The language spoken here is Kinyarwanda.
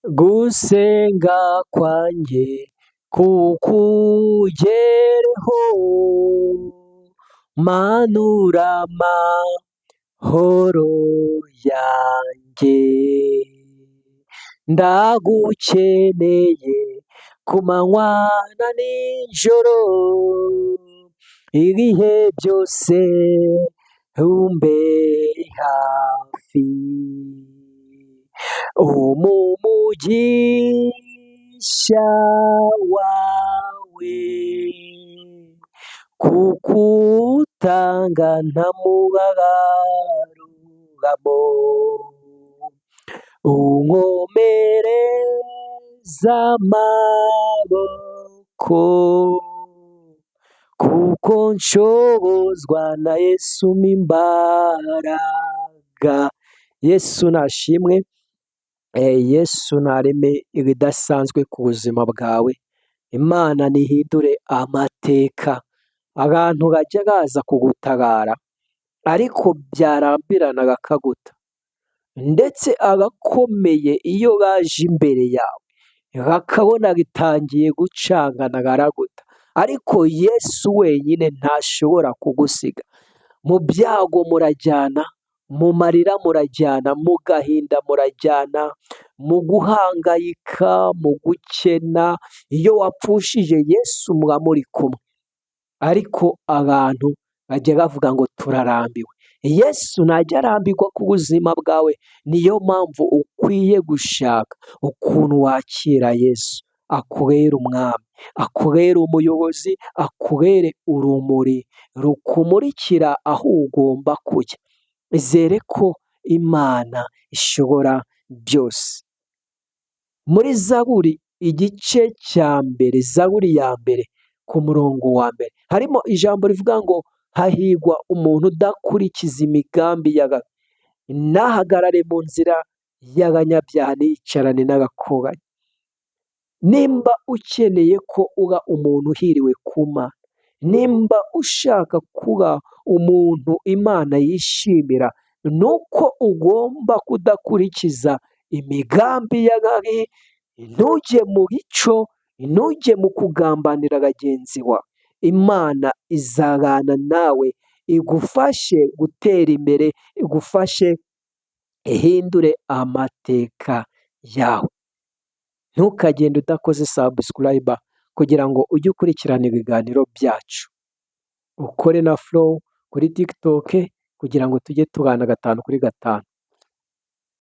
Gusenga kwanjye kukugereho, manura amahoro yanjye. Ndagukeneye ku manywa na nijoro, ibihe byose umbe hafi. Umugisha wawe, kuko utanga nta mugaruramo. Unkomereze amaboko, kuko nshobozwa na Yesu imbaraga. Yesu nashimwe, Yesu nareme ibidasanzwe ku buzima bwawe. Imana nihindure amateka. Abantu bajya baza kugutabara, ariko byarambirana bakaguta. Ndetse abakomeye iyo baje imbere yawe bakabona bitangiye gucangana, baraguta. Ariko Yesu wenyine ntashobora kugusiga. Mu byago murajyana, mu marira murajyana, mu gahinda murajyana, mu guhangayika, mu gukena, iyo wapfushije Yesu muba muri kumwe. Ariko abantu bajya bavuga ngo turarambiwe. Yesu ntajya arambirwa ku buzima bwawe, niyo mpamvu ukwiye gushaka ukuntu wakira Yesu, akubere umwami, akubere umuyobozi, akubere urumuri rukumurikira aho ugomba kujya. Izere ko Imana ishobora byose. Muri Zaburi igice cya mbere, Zaburi ya mbere ku murongo wa mbere, harimo ijambo rivuga ngo hahigwa umuntu udakurikiza imigambi y'ababi, ntahagarare mu nzira y'abanyabyaha, ntiyicarane n'abakobanyi. Nimba ukeneye ko uba umuntu uhiriwe ku Mana, nimba ushaka kuba umuntu Imana yishimira, ni uko ugomba kudakurikiza imigambi y'ababi, ntujye mu bico, ntujye mu kugambanira bagenzi bawe. Imana izabana nawe igufashe gutera imbere, igufashe ihindure amateka yawe. Ntukagende udakoze subscribe kugira ngo ujye ukurikirana ibiganiro byacu. Ukore na follow kuri TikTok kugira ngo tujye tubana gatanu kuri gatanu.